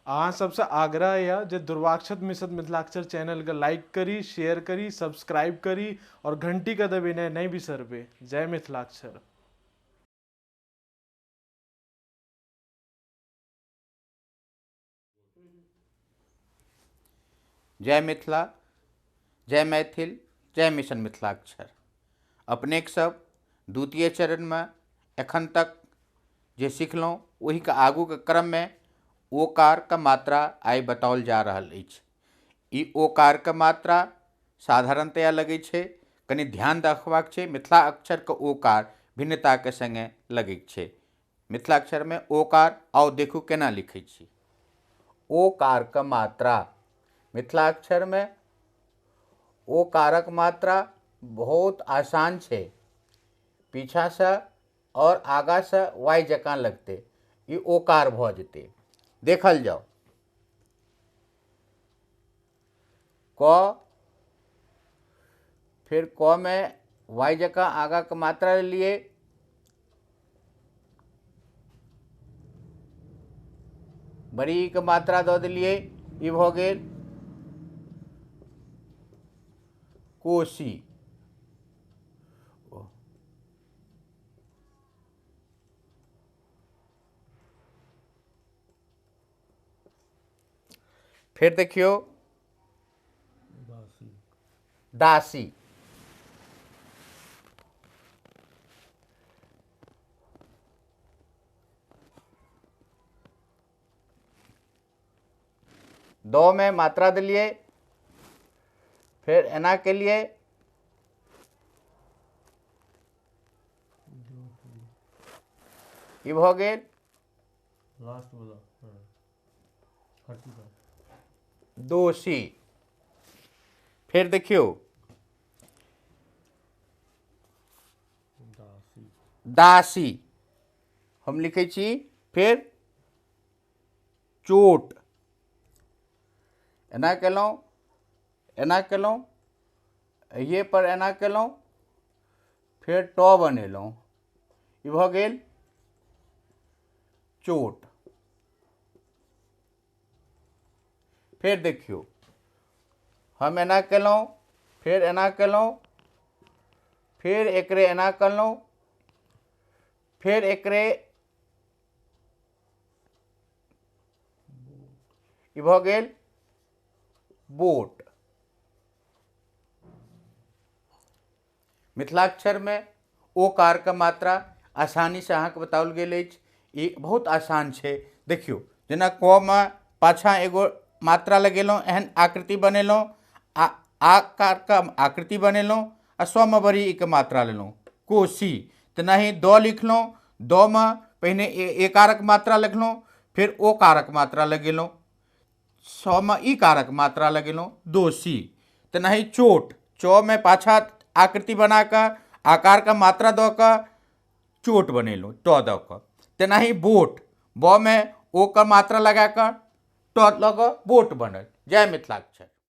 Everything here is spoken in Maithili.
अहाँ सबसँ आग्रह यऽ जे दुर्वाक्षत मिश्र मिथिलाक्षर चैनलके लाइक करी, शेयर करी, सब्सक्राइब करी आओर घंटीके दबेनाइ नहि बिसरबै। जय मिथिलाक्षर। जय मिथिला, जय मैथिल, जय मिशन मिथिलाक्षर। अपनेक सब द्वितीय चरणमे एखन तक जे सिखलहुँ ओहिके आगूके क्रममे ओकारके मात्रा आइ बताओल जा रहल अछि। ई ओकारके मात्रा साधारणतया लगै छै, कनि ध्यान रखबाक छै। मिथिला अक्षरके ओकार भिन्नताके सङ्गे लगै छै। मिथिलाक्षरमे ओकार, आउ देखू केना लिखै छी। ओकारके मात्रा मिथिलाक्षरमे ओकारक मात्रा बहुत आसान छै। पीछाँसँ आओर आगाँसँ वाइ जकाँ लगतै, ई ओकार भऽ जेतै। देखल जाउ, क, फेर क मे वाइ जकाँ आगाँके मात्रा लेलियै, बड़ी के मात्रा दऽ देलियै, ई भऽ गेल कोशी। फेर देखियौ दासी। द में मात्रा दिलियै, फेर एना केलियै, ई भऽ गेल लास्ट वाला दोषी। फेर देखियौ दासी, हम लिखै छी। फेर चोट, एना केलहुँ, एना केलहुँ, एहिए पर एना केलहुँ, फेर ट बनेलहुँ, ई भऽ गेल चोट। फेर देखियौ, हम एना केलहुँ, फेर एना केलहुँ, फेर एकरे एना केलहुँ, फेर एकरे ई भऽ गेल बोट। मिथिलाक्षरमे ओकारके मात्रा आसानीसँ अहाँके बताओल गेल अछि। ई बहुत आसान छै। देखियौ, जेना क मे पाछाँ एगो मात्रा लगेलहुँ, एहन आकृति बनेलहुँ, आ आकारके आकृति बनेलहुँ, आ स मे बड़ी ई के मात्रा लेलहुँ, कोशी। तेनाही द लिखलहुँ, द मे पहिने एकारक मात्रा लिखलहुँ, फेर ओ कारक मात्रा लगेलहुँ, स मे ई कारक मात्रा लगेलहुँ, दोषी। तेनाही चोट, च मे पाछाँ आकृति बना कऽ आकारके मात्रा दऽ कऽ चोट बनेलहुँ, ट दऽ कऽ। तेनाही बोट, ब मे ओ के मात्रा लगा कऽ ट लऽ कऽ बोट बनल। जय मिथिलाक्षर।